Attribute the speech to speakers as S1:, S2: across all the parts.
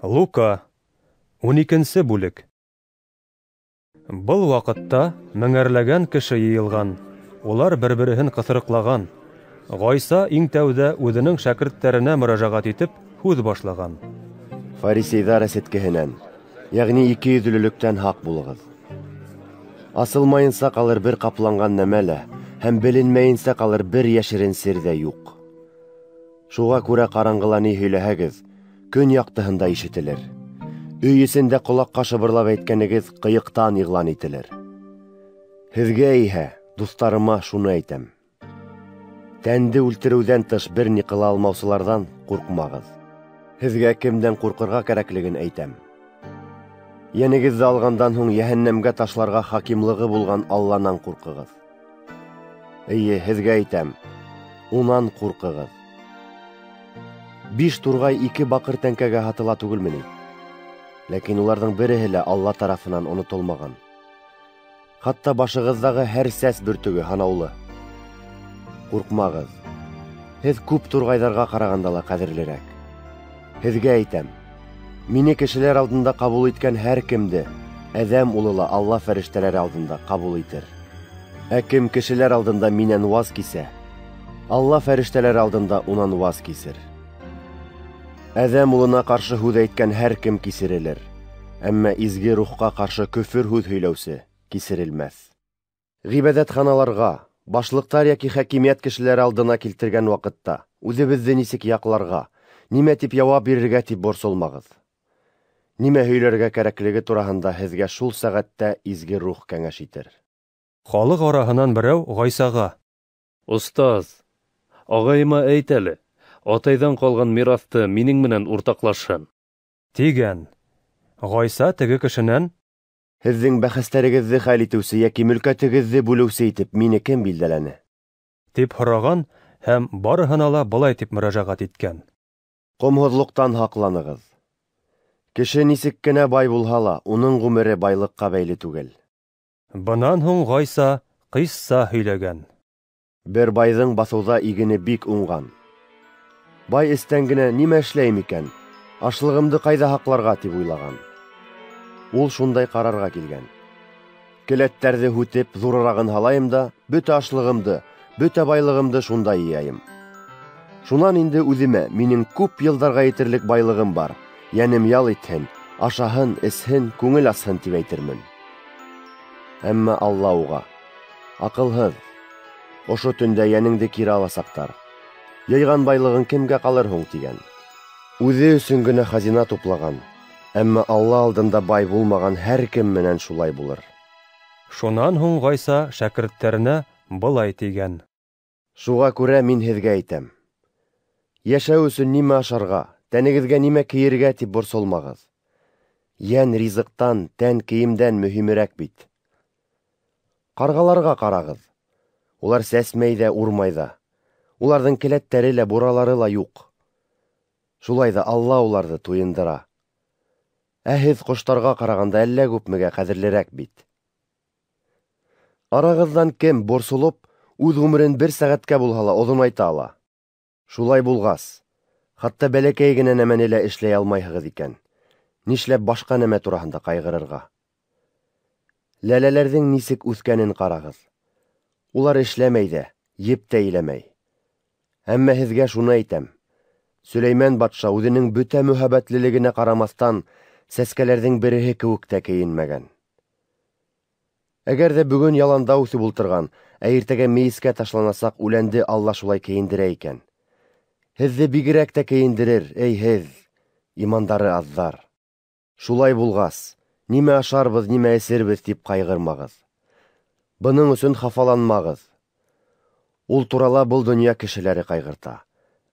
S1: Лука, 12 бүлек. Был ваҡытта меңәрләгән кеше йыйылған, улар бер-береһен ҡыҫырыҡлаған. Ғайса иң тәүҙә үҙенең шәкерттәренә мөрәжәғәт итеп һүҙ башлаған.
S2: Фарисейҙар әсеткеһенән, йәғни икейөҙлөлөктән һаҡ булығыҙ. Асылмайынса ҡалыр бер ҡапланған нәмә лә һәм беленмәйенсә ҡалыр бер йәшерен сер ҙә юҡ. Шуға күрә ҡараңғыла ни һөйләһәгеҙ, көн яҡтыһында ишетелер. Өй эсендә ҡолаҡҡа шыбырлап әйткәнегеҙ ҡыйыҡтан иғлан ителер. Һеҙгә иһә, дуҫтарыма, шуны әйтәм: тәнде үлтереүҙән тыш бер ни ҡыла алмаусыларҙан ҡурҡмағыҙ. Һеҙгә кемдән ҡурҡырға кәрәклеген әйтәм. Йәнегеҙҙе алғандан һуң йәһәннәмгә ташларға хакимлығы булған Алланан ҡурҡығыҙ. Эйе, һеҙгә әйтәм, унан ҡурҡығыҙ. 5 турғай 2 баҡыр тәңкәгә һатыла түгелме ни? Ләкин уларҙың береһе лә Алла тарафынан онотолмаған. Хатта башығыҙҙағы һәр сәс бөртөгө һанаулы. Ҡурҡмағыҙ. Һеҙ күп турғайҙарға ҡарағанда ла ҡәҙерлерәк. Һеҙгә әйтәм, мине кешеләр алдында ҡабул иткән һәр кемде Әҙәм улы ла Алла фәрештәләре алдында ҡабул итер. Ә кем кешеләр алдында минән ваз кисә, Алла фәрештәләре алдында унан ваз кисер. Әҙәм улына ҡаршы һүҙ әйткән һәр кем кисерелер, әммә изге рухҡа ҡаршы көфөр һүҙ һөйләүсе кисерелмәҫ. Ғибәҙәтханаларға, башлыҡтар йәки хакимиәт кешеләре алдына килтергән ваҡытта үҙебеҙҙе нисек яҡларға, нимә тип яуап бирергә тип борсолмағыҙ. Нимә һөйләргә кәрәклеге тураһында һеҙгә шул сәғәттә изге рух кәңәш итер.
S1: Халыҡ араһынан берәү Ғайсаға:
S3: "Остаз, ағайыма әйт әле, атайҙан ҡалған мираҫты минең менән уртаҡлашһын",
S1: тигән. Ғайса теге кешенән:
S2: "Һеҙҙең бәхәстәрегеҙҙе хәл итеүсе йәки мөлкәтегеҙҙе бүлеүсе итеп мине кем билдәләне?"
S1: тип һораған һәм барыһына ла былай тип мөрәжәғәт иткән:
S2: "Ҡомһоҙлоҡтан һаҡланығыҙ. Кеше нисек кенә бай булһа ла, уның ғүмере байлыҡҡа бәйле түгел."
S1: Бынан һуң Ғайса ҡисса һөйләгән.
S2: Бер байҙың баҫыуҙа игене бик уңған. Бай эстән генә нимә эшләйем икән, ашлығымды ҡайҙа һаҡларға тип уйлаған. Ул шундай ҡарарға килгән: келәттәрҙе һүтеп, ҙурырағын һалайым да, бөтә ашлығымды, бөтә байлығымды шунда йыяйым. Шунан инде үҙемә минең күп йылдарға етерлек байлығым бар, йәнем ял итһен, ашаһын, эсһен, күңел асһын тип әйтермен. Әммә Алла уға: "Аҡылһыҙ, ошо төндә йәнеңде кире аласаҡтар. Йыйған байлығың кемгә ҡалыр һуң?" тигән. Үҙе өсөн генә хазина туплаған, әммә Алла алдында бай булмаған һәр кем менән шулай булыр.
S1: Шунан һуң Ғайса шәкерттәренә былай тигән:
S2: Шуға күрә мин һеҙгә әйтәм: йәшәү өсөн нимә ашарға, тәнегеҙгә нимә кейергә тип борсолмағыҙ. Йән ризыҡтан, тән кейемдән мөһимерәк бит. Ҡарғаларға ҡарағыҙ. Улар сәсмәй ҙә, урмай ҙа. Уларҙың келәттәре лә, буралары ла юҡ. Шулай ҙа Алла уларҙы туйындыра. Ә һеҙ ҡоштарға ҡарағанда әллә күпмегә ҡәҙерлерәк бит. Арағыҙҙан кем борсолоп, үҙ ғүмерен бер сәғәткә булһа ла оҙонайта ала? Шулай булғас, хатта бәләкәй генә нәмәне лә эшләй алмайһығыҙ икән, нишләп башҡа нәмә тураһында ҡайғырырға? Ләләләрҙең нисек үҫкәнен ҡарағыҙ. Улар эшләмәй ҙә, еп тә иләмәй. Әммә һеҙгә шуны әйтәм: Сөләймән батша үҙенең бөтә мөһабәтлелегенә ҡарамаҫтан сәскәләрҙең береһе кеүек тә кейенмәгән. Әгәр ҙә бөгөн яланда үҫеп ултырған, ә иртәгә мейескә ташланасаҡ үләнде Алла шулай кейендерә икән, һеҙҙе бигерәк тә кейендерер, эй һеҙ, имандары аҙҙар. Шулай булғас, нимә ашарбыҙ, нимә эсербеҙ тип ҡайғырмағыҙ. Бының өсөн хафаланмағыҙ. Ул турала был донъя кешеләре ҡайғырта.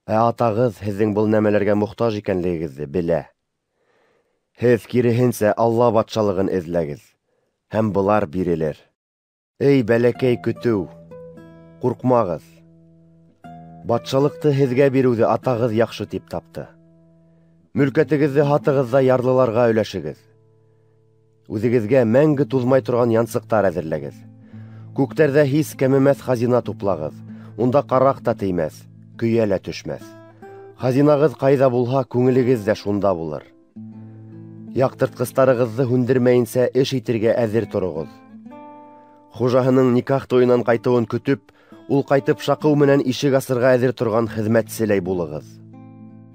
S2: Ә атағыҙ һеҙҙең был нәмәләргә мохтаж икәнлегегеҙҙе белә. Һеҙ киреһенсә Алла батшалығын эҙләгеҙ, һәм былар бирелер. Эй бәләкәй көтөү, ҡурҡмағыҙ. Батшалыҡты һеҙгә биреүҙе атағыҙ яҡшы тип тапты. Мөлкәтегеҙҙе һатығыҙ ҙа ярлыларға өләшегеҙ. Үҙегеҙгә мәңге туҙмай торған янсыҡтар әҙерләгеҙ. Күктәрҙә һис кәмемәҫ хазина туплағыҙ. Унда ҡараҡ та теймәҫ, көйә лә төшмәҫ. Хазинағыҙ ҡайҙа булһа, күңелегеҙ ҙә шунда булыр. Яҡтыртҡыстарығыҙҙы һүндермәйенсә эш итергә әҙер тороғоҙ. Хужаһының никах туйынан ҡайтыуын көтөп, ул ҡайтып шаҡыу менән ишек асырға әҙер торған хеҙмәтселәй булығыҙ.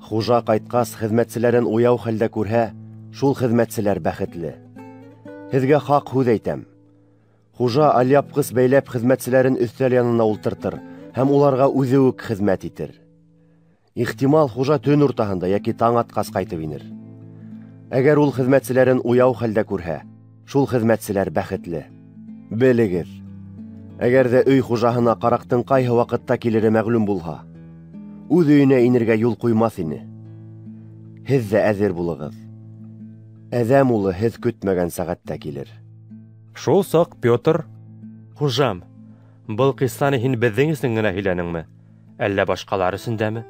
S2: Хужа ҡайтҡас хеҙмәтселәрен уяу хәлдә күрһә, шул хеҙмәтселәр бәхетле. Һеҙгә хаҡ һүҙ әйтәм. Хужа алъяпҡыс бәйләп хеҙмәтселәрен өҫтәл янына ултыртыр һәм уларға үҙе үк хеҙмәт итер. Ихтимал, хужа төн уртаһында йәки таң атҡас ҡайтып инер. Әгәр ул хеҙмәтселәрен уяу хәлдә күрһә, шул хеҙмәтселәр бәхетле. Белегеҙ, әгәр ҙә өй хужаһына ҡараҡтың ҡайһы ваҡытта килере мәғлүм булһа, үҙ өйөнә инергә юл ҡуймаҫ ине. Һеҙ ҙә әҙер булығыҙ. Әҙәм улы һеҙ көтмәгән сәғәттә килер.
S1: Шул саҡ Петр:
S4: Хужам, был ҡиссаны һин беҙҙең өсөн генә һөйләнеңме, әллә башҡалар өсөн дәме?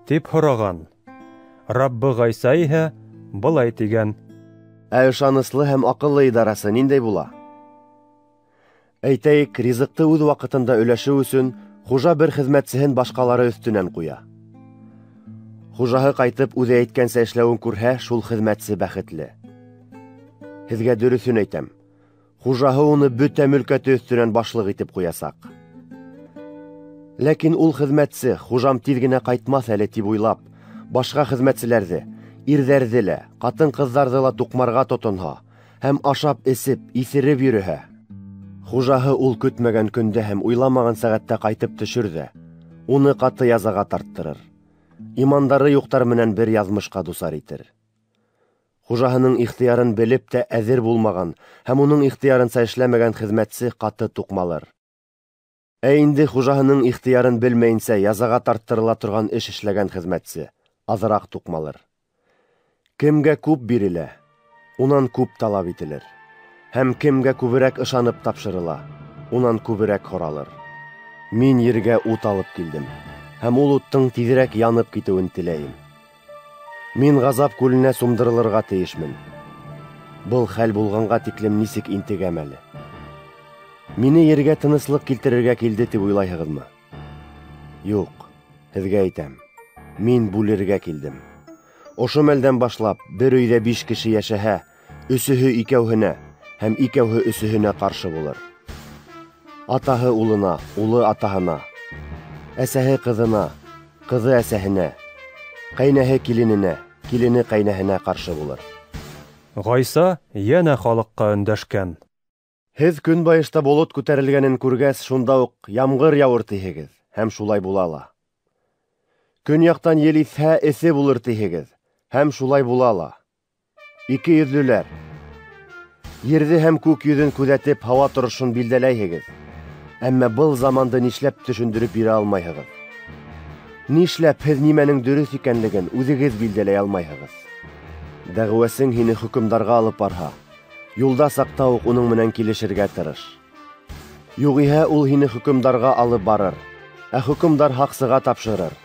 S1: Тип һораған. Раббы Ғайса иһә былай тигән:
S2: Ә ышаныслы һәм аҡыллы идарасы ниндәй була? Әйтәйек, ризыҡты үҙ ваҡытында өләшеү өсөн хужа бер хеҙмәтсеһен башҡалары өҫтөнән ҡуя. Хужаһы ҡайтып үҙе әйткәнсә эшләүен күрһә, шул хеҙмәтсе бәхетле. Һеҙгә дөрөҫөн әйтәм, хужаһы уны бөтә мөлкәте өҫтөнән башлыҡ итеп ҡуясаҡ. Ләкин ул хеҙмәтсе, хужам тиҙ генә ҡайтмаҫ әле тип уйлап, башҡа хеҙмәтселәрҙе, ирҙәрҙе лә, ҡатын-ҡыҙҙарҙы ла туҡмарға тотонһа һәм ашап эсеп, иҫереп йөрөһә, хужаһы ул көтмәгән көндә һәм уйламаған сәғәттә ҡайтып төшөр ҙә, уны ҡаты язаға тарттырыр, имандары юҡтар менән бер яҙмышҡа дусар итер. Хужаһының ихтыярын белеп тә әҙер булмаған һәм уның ихтыярынса эшләмәгән хеҙмәтсе ҡаты туҡмалыр. Ә инде хужаһының ихтыярын белмәйенсә язаға тарттырыла торған эш эшләгән хеҙмәтсе аҙыраҡ туҡмалыр. Кемгә күп бирелә, унан күп талап ителер. Һәм кемгә күберәк ышанып тапшырыла, унан күберәк һоралыр. Мин ергә ут алып килдем, һәм ул уттың тиҙерәк янып китеүен теләйем. Мин ғазап күленә сумдырылырға тейешмен. Был хәл булғанға тиклем нисек интегәм әле. Мине ергә тыныслыҡ килтерергә килде тип уйлайһығыҙмы? Юҡ, һеҙгә әйтәм, мин бүлергә килдем. Ошо мәлдән башлап бер өйҙә 5 кеше йәшәһә, өсөһө икәүһенә һәм икәүһе өсөһөнә ҡаршы булыр. Атаһы улына, улы атаһына, әсәһе ҡыҙына, ҡыҙы әсәһенә, ҡәйнәһе килененә, килене ҡәйнәһенә ҡаршы булыр.
S1: Ғайса йәнә халыҡҡа өндәшкән:
S2: Һеҙ көнбайышта болот күтәрелгәнен күргәс, шунда уҡ ямғыр яуыр тиһегеҙ, һәм шулай була ла. Көньяҡтан ел иҫһә, эҫе булыр тиһегеҙ, һәм шулай була ла. Ике йөҙлөләр, ерҙе һәм күк йөҙөн күҙәтеп, һауа торошон билдәләйһегеҙ, әммә был заманды нишләп төшөндөрөп бирә алмайһығыҙ? Нишләп һеҙ нимәнең дөрөҫ икәнлеген үҙегеҙ билдәләй алмайһығыҙ? Дәғүәсең һине хөкөмдарға алып барһа, юлда саҡта уҡ уның менән килешергә тырыш. Юғиһә ул һине хөкөмдарға алып барыр, ә хөкөмдар һаҡсыға тапшырыр,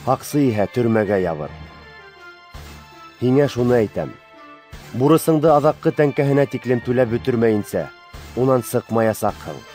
S2: һаҡсы иһә төрмәгә ябыр. Һиңә шуны әйтәм: бурысыңды аҙаҡҡы тәңкәһенә тиклем түләп бөтөрмәйенсә, унан сыҡмаясаҡһың.